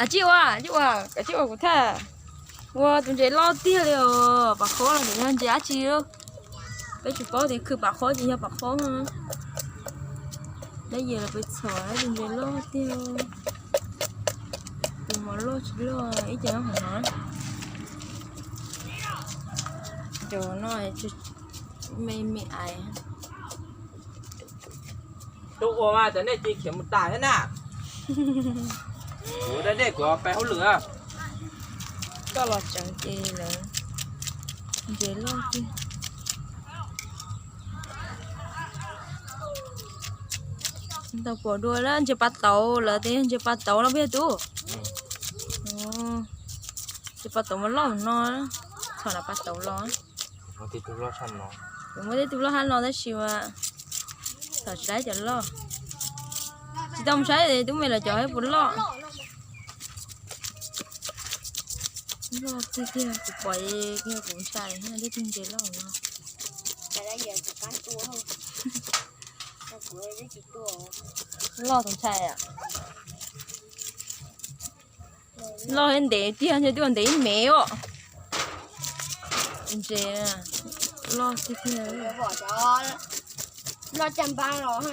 Ab, tsis ua, tsis ua, koj tsis ua kuv thaj. Ua tus ntses loj tiag li os, pam qhob los yog ntses dab tsi lawm. Peb tsis paub tias khwv pam qhob ces yog pam qhob. Dab yias los peb txhom tus ntses loj tiag. Tus mos loj tsis loj ib ce nyob hauv no. Cov no me me ais. Tus ua mas cov nej cia khiav mus tas thiab na. Kuv da dej kuv pais hauj lwm. Koj los tseev ces lawv ntses loj tiag. Tau pom dua lawm, ntses pas tauv, lawv tias ntses pas tauv no puas yog tub? Ntses pas tauv mas loj no, txhom nram pas tauv los. Kuv muaj tej tug loj hab no tab sis mas txhom tsis tau cov loj. Tsis tau mus saib tub me lawv cov puas loj. Loj tiag tiag, kuv pom kuv ntshai thiab, tej tug ntses loj no. Loj tus ntshai. Loj thiab ntev tiag, ntshe twb ntev ib mev os. Ntses loj tiag tiag. Loj caj npab los.